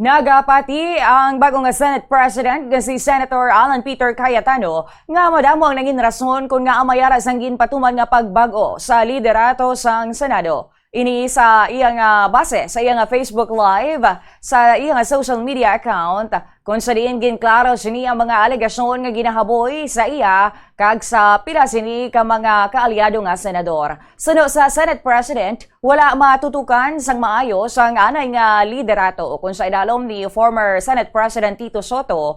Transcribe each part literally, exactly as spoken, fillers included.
Nagapati ang bagong Senate President nga si Senator Alan Peter Cayetano nga madamo ang nangin rason kon ngaa may ara sang ginpatuman nga pagbag-o sa liderato sang Senado. Ini sa iya nga base sa iya nga Facebook Live sa iya nga social media account, kung sa diin ginklaro sini ang mga alegasyon nga ginahaboy sa iya kag sa pila sini ka mga kaalyado nga senador. Suno sa Senate President, wala matutukan sang maayo sang anay nga liderato kon sa idalom ni former Senate President Tito Soto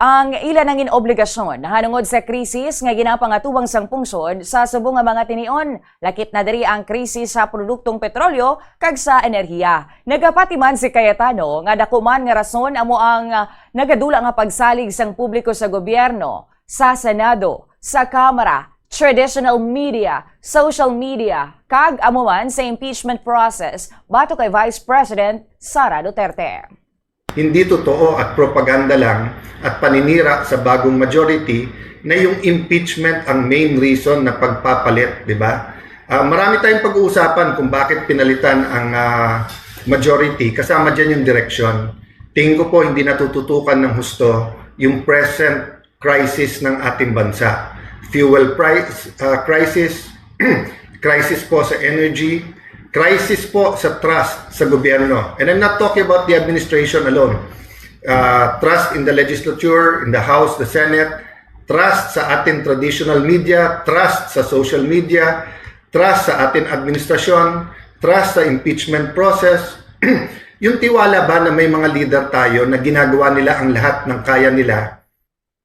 ang ila nangin obligasyon nahanungod sa krisis nga ginapangatubang sang pungsod sa subong nga mga tinion. Lakip na diri ang krisis sa produktong petrolyo kag sa enerhiya. Nagapati man si Cayetano nga daku man nga rason amo ang, ah, nagadula nga pagsalig sang publiko sa gobyerno, sa Senado, sa Kamara, traditional media, social media, kag amo man sa impeachment process batok kay Vice President Sara Duterte. Hindi totoo at propaganda lang at paninira sa bagong majority na yung impeachment ang main reason na pagpapalit, di ba? Ah, marami tayong pag-uusapan kung bakit pinalitan ang ah, majority, kasama dyan yung direksyon. Tingin ko po hindi natututukan ng husto yung present crisis ng ating bansa. Fuel price ah, crisis, crisis po sa energy, crisis po sa trust sa gobyerno. And I'm not talking about the administration alone. Uh, trust in the legislature, in the House, the Senate, trust sa ating traditional media, trust sa social media, trust sa ating administrasyon, trust sa impeachment process. Yung tiwala ba na may mga leader tayo na ginagawa nila ang lahat ng kaya nila